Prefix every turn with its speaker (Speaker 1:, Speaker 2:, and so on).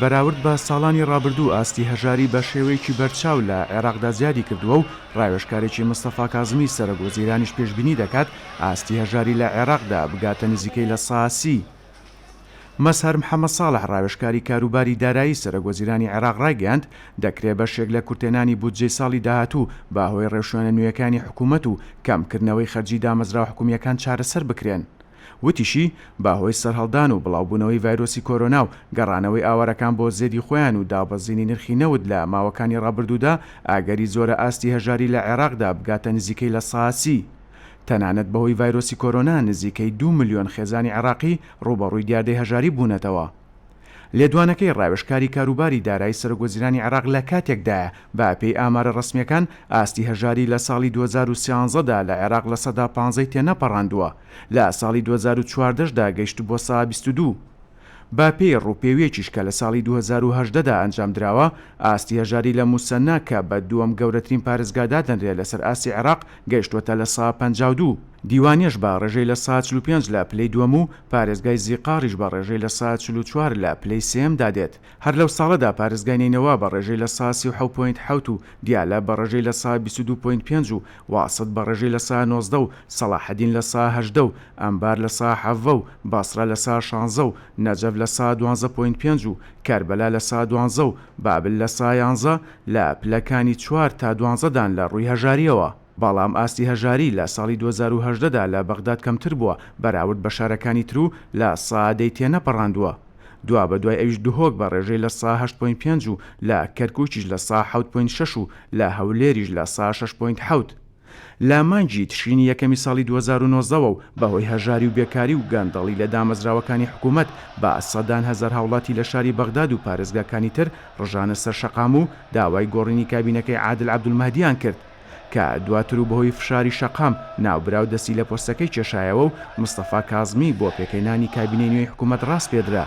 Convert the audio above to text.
Speaker 1: بەراورد بە ساڵانی ڕابردوو ئاستی هەژاری بە شێوەیەکی بەرچاو لە عێراقدا زیادی کردووە و ڕاوێژکارێکی مستەفا کازمی سەرۆک وەزیرانیش پێشبینی دەکات ئاستی هەژاری لە عێراقدا بگاتە نزیکەی 30%. مەزهەر محەمەد ساڵح ڕاوێژکاری کاروباری دارایی سەرۆک وەزیرانی عێراق ڕایگەیاند، دەکرێ بەشێک لە کورتهێنانی بودجەی ساڵی داهاتوو بە هۆی ڕێوشوێنە نوێیەکانی حکوومەت و کەمکردنەوەی خەرجی دامەزراوە حکوومییەکان چارەسەر بکرێن. وتیشی، بە هۆی سەرهەڵدان و بڵاوبوونەوەی ڤایرۆسی کۆرۆنا و گەڕانەوەی ئاوارەکان بۆ زێدی خۆیان و دابەزینی نرخی نەوت لە ماوەکانی ڕابردوودا ئەگەری زۆرە ئاستی هەژاری لە عێراقدا بگاتە نزیکەی 30%. تەنانەت بەهۆی ڤایرۆسی کۆرۆنا نزیکەی دوو ملیۆن خێزانی عێراقی ڕووبەڕووی دیاردەی هەژاری بوونەتەوە. لێدوانەکەی ڕاوێژکاری کاروباری دارایی سەرۆکوەزیرانی عێراق لە کاتێکدایە، بە پێی ئامارە ڕەسمییەکان ئاستی هەژاری لە ساڵی 2013 دا لە عێراق 15% ی تێنەپەڕاندووە، لە ساڵی 2014 دا گەیشتبووە 22%. بە پێی ڕووپێوییەکیش کە لە ساڵی 2018 دا ئەنجامدراوە، ئاستی هەژاری لە موسەننا کە بە دووەم گەورەترین پارێزگا دادەنرێ لەسەر ئاستی عێراق گەیشتووەتە 52%. دیوانیەش بە ڕێژەی 45% لە پلەی دووەم و پارێزگای زیقاڕیش بە ڕێژەی 44% لە پلەی سێیەمدا دێت. هەر لەو ساڵەدا پارێزگای نەینەوا بە ڕێژەی 37.7% و دیالە بە ڕێژەی 22.5% و واسط بە ڕێژەی 19% و سەڵاحەدین 18% و ئەنبار 17% و بەسرە 16% و نەجەف 12.5% و کەربەلا 12% و بابل 11% لە پلەکانی چوار تا دوانزە دان لە ڕووی هەژارییەوە. بەڵام ئاستی هەژاری لە ساڵی 2018 دا لە بەغداد کەمتر بووە بەراورد بە شارەکانی تر و 10% ی تێنەپەڕاندووە. دوابەدوای ئەویش دهۆک بە ڕێژەی 8.5% و لە کەرکوکیش 7.6% و لە هەولێریش 6.7%. لە مانگی تشرینی یەکەمی ساڵی 2019 وە و بەهۆی هەژاری و بێکاری و گەندەڵی لە دامەزراوەکانی حکوومەت بە سەدان هەزار هاوڵاتی لە شاری بەغداد و پارێزگاکانی تر ڕژانە سەر شەقام و داوای گۆڕینی کابینەکەی عادل عەبدولمەهدیان کرد کە دواتر و بەهۆی فشاری شەقام ناوبراو دەستی لە پۆستەکەی کێشایەوە و مستەفا کازمی بۆ پێکهێنانی کابینەی نوێی حکوومەت ڕاسپێردرا.